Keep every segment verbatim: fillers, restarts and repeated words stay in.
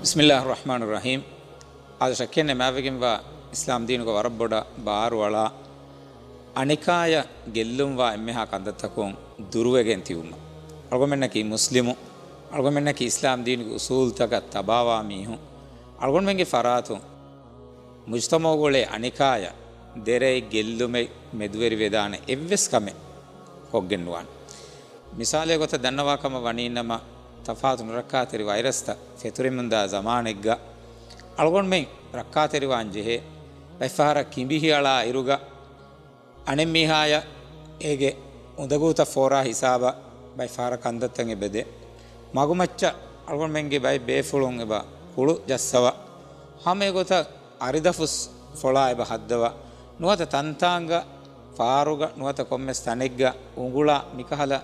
ބިސްމިއްލާހި ރަޙްމާނި ރަޙީމް. އާދެ، ޝައްކެއް ނެތް، މާތްވެގެންވާ އިސްލާމް ދީނުގަ ވަރަށް ބޮޑަށް ބާރުއަޅާ އަނެކާޔަށް ގެއްލުންވާ އެންމެހާ ކަންތައްތަކުން ދުރުވެގެން ތިބުމަށް. އަޅުގަނޑުމެންނަކީ މުސްލިމު، އަޅުގަނޑުމެންނަކީ އިސްލާމް ދީނުގެ އުސޫލުތަކަށް ތަބާވާ މީހުން. އަޅުގަނޑުމެންގެ ފަރާތުން މުޖްތަމަޢުގަ އުޅޭ އަނެކާޔަށް ދެރައެއް ގެއްލުމެއް މެދުވެރިވެދާނެ އެއްވެސް ކަމެއް ކޮށްގެން ނުވާނެ. މިސާލެއް ގޮތަށް ދަންނަވާ ކަމަށް ވަނީނަމަ، ތަފާތު ނުރައްކާތެރި ވައިރަސްތައް ފެތުރެމުންދާ ޒަމާނެއްގަ އަޅުގަނޑުމެން ރައްކާތެރިވާން ޖެހޭ. ބައެއްފަހަރަށް ކިނބި ހިއަޅާ އިރުގަ އަނެއްމީހާޔަށް އޭގެ އުނދަގޫތައް ފޯރާ ހިސާބަށް ބައެއްފަހަރަށް ކަންތައްތައް އެބަދޭ. މަގުމައްޗަށް އަޅުގަނޑުމެންގެ ބައެއް ބޭފުޅުން އެބަ ކުޅު ޖައްސަވަ، ހަމަ އެގޮތަށް އަރިދަފުސް ފޮޅާ އެބަ ހައްދަވަ، ނުވަތަ ތަންތާނގަ ފާރުގަ ނުވަތަ ކޮންމެސް ތަނެއްގަ އުނގުޅާ މިކަހަލަ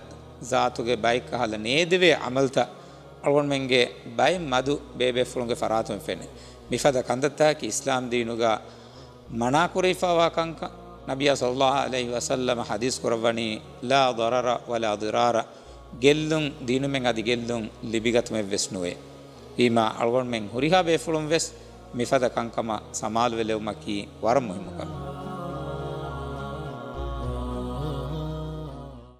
ޒާތުގެ ބައެއްކަހަލަ ނޭދެވޭ ޢަމަލުތައް އަޅުގަނޑުމެންގެ ބައެއް މަދު ބޭބޭފުޅުންގެ ފަރާތުން ފެނޭ. މިފަދަ ކަންތައްތަކަކީ އިސްލާމް ދީނުގަ މަނާކުރެވިފައިވާ ކަންކަން. ނަބިއްޔާ ޞައްލައްލާހު ޢަލައިހި ވަސައްލަމަ ޙަދީޘް ކުރައްވަނީ، "ލާ ޟަރަރަ ވަލާ ޟިރާރަ." ގެއްލުން ދިނުމެއް އަދި ގެއްލުން ލިބިގަތުމެއްވެސް ނުވޭ. ވީމާ އަޅުގަނޑުމެން ހުރިހާ ބޭފުޅުން ވެސް މިފަދަ ކަންކަމަށް ސަމާލުވެލެވުމަކީ ވަރަށް މުހިއްމު ކަމެއް.